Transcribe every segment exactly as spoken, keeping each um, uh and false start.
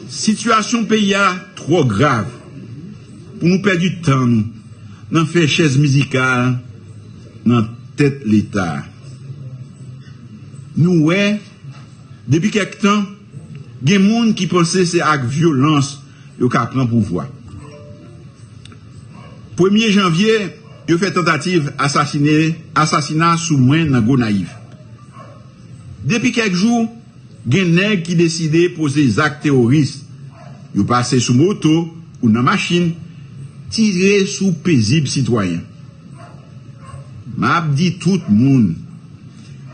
Sitiyasyon peyi a twò grav pou nou pèdi tan nou nan fè chèz mizikal nan tèt Leta. Nou wè, depi kèk tan, gen moun ki panse se ak vyolans yo ka pran pouvwa. Premye janvye, yo fè tantativ asasine, asasina sou mwen nan Gonayiv. Depi kèk jou, gen nèg ki deside poze zak teworis. Yo pase sou moto ou nan machin, tire sou pezib sitwayen. M ap di tout moun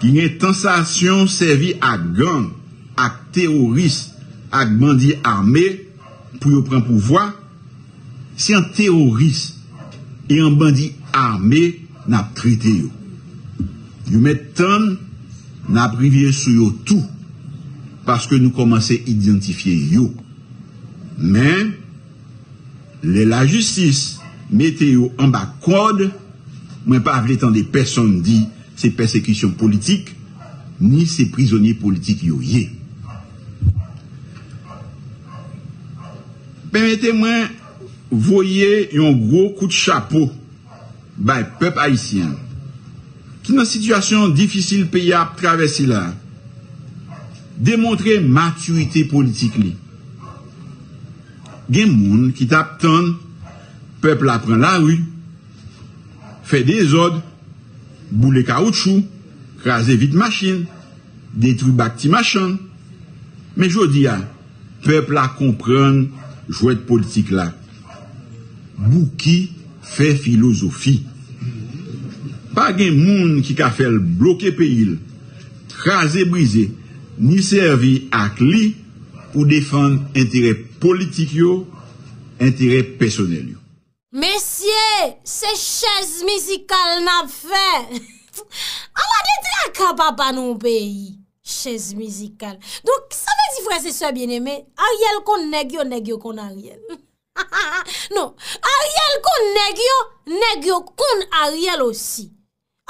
ki gen tansasyon sèvi ak gang, ak teworis, ak bandi ame pou yo pran pouvwa, se an teworis e an bandi ame n ap trete yo. Yo mèt tann n ap rive sou yo tou, paske nou kòmanse idantifye yo. Men, lè lajistis mete yo anba kòd, mwen pa vle tande pèsonn di se pèsekisyon politik, ni se prizonye politik yo ye. Pèmete mwen voye yon gwo kout chapo bay pèp ayisyen an, ki nan sitiyasyon difisil peyi a ap travèse la, demontre matirite politik li. Gen moun ki t ap tann pèp la pran lari, fè dezòd, boule kawoutchou, kraze vit machin, detwi bak ti machann. Men jodi a, pèp la konprann jwèt politik la. Bouki fè filozofi. Pa gen moun ki ka fè l bloke peyi l, kraze brize, ni sèvi ak li pou defann enterè politik yo, enterè pèsonèl yo. Mesye, se chèz mizikal n ap fè. Ala de traka papa nou peyi. Chèz mizikal. Donk, sa vle di frè e sè byeneme, Ariel konn nèg yo, nèg yo konn Ariel. Non, Ariel konn nèg yo, nèg yo konn Ariel osi.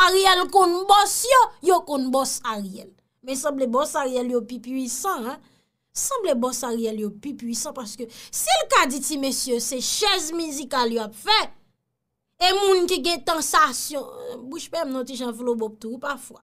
Ariel konn bòs yo, yo konn bòs Ariel. Men sanble bòs Ariel yo pi pwisan, en. Sanble bòs Ariel yo pi pwisan paske si l ka di ti mesye se chèz mizikal y ap fè, e moun ki gen tansasyon, bouch pè m nan ti jan flobop tou wi pafwa.